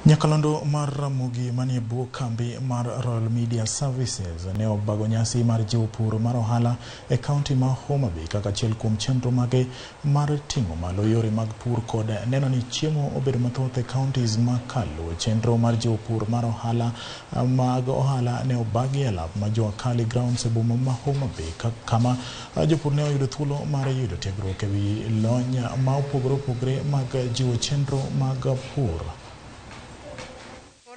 Nyakalondo mar Ramogi manie bwo kambi mar Royal Media Services ne obago nyasi mar jiwo pur mar ohala e kaunti ma Homa Bay kaka achiel kuom chenro mage mar ting'o malo yore mag pur kod neno ni chiemo obedo mathoth e counties ma kaluwo. Chenro mar jiwo pur mar ohala mag ohala ne obagi e lap ma Jua Kali Grounds e boma ma Homa Bay kama jopur ne oyudo thuolo mar yudo tiegruok e wi lony ma opogore opogore mag jiwo chenro mag pur.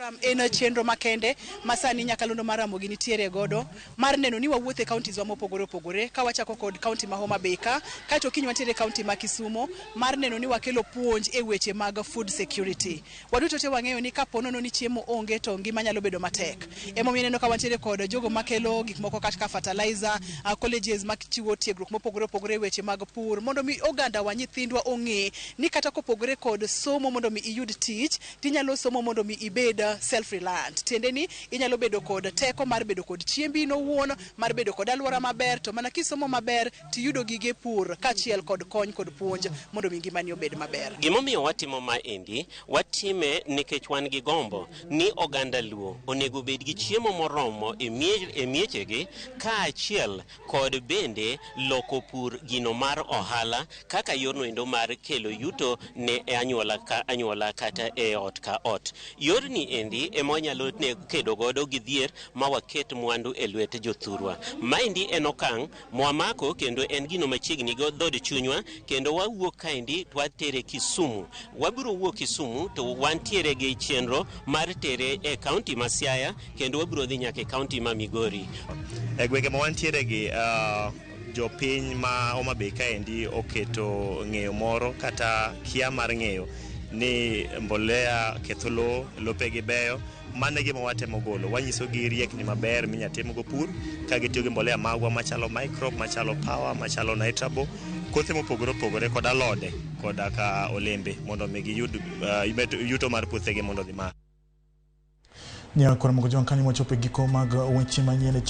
Forum en chenro makende ma sani nyakalondo mar Ramogi nitiere godo mar neno ni wawuotho e counties wa mopogore opogore ka wachako kod county ma Homa Bay ka kaeto kiny wantiere county ma Kisumo mar neno ni wakelo puonj e weche mag food security. Waduto te wang'eyo ni kapo nono ni chiemo onge to ngima nyalo bedo matek. Emomiyo ineno ka wantiere kod jogo makelo gik moko kaka fertilizer, colleges machiwo tiegruok mopogore opogore e weche mag pur mondo mi oganda wa nyithindwa ong'e ni kata kopogore kod somo mondo mi iyud tich tinyalo somo mondo mi ibed self reliant. Tiende ni inyalo bedo kod teko mar bedo kod chiembi in owuon, mar bedo kod alwora maber, to mana kisomo maber tiyudo gige pur kaachiel kod kony kod puonj mondo mi ngimani obed maber. Gimomiyo watimo maendi, watime nikech wan gi gombo ni oganda Luo onego bed gi chiemo moromo e miechegi kaachiel kod bende loko pur gino mar ohala kaka yorno endo mar kelo yuto ne anyuola ka anyuola kata e ot ka ot. Yorni endi ema wanyalo kedo godo gi dhier ma waket mwandu e lwet jothurwa. Maendi en okang' mwamako kendo en gino machiegni go dhod chunywa kendo wawuok kaendi to watere Kisumu. Wabiro wuok Kisumu to wantiere gi chenro mar tere e kaunti ma Siaya kendo wabiro dhi nyaka e kaunti ma Migori. E gwenge ma wantiere gi jopiny ma Homa Bay kaendi oketo ng'eyo moro kata kia mar ng'eyo ni mbolea ketho lowo, lopegi beyo. Mano e gima watemo golo. Wanyiso gi riekni maber minya timgo pur ka gitiyo gi mbolea magwa machalo microbe, machalo power, machalo nitrable, kothe mopogore opogore kod alode koda ka olembe mondo mi giyud yuto mar puothegi mondo odhi malo. Nyakora moko jong kanyo mochopo e giko mag weche manyien.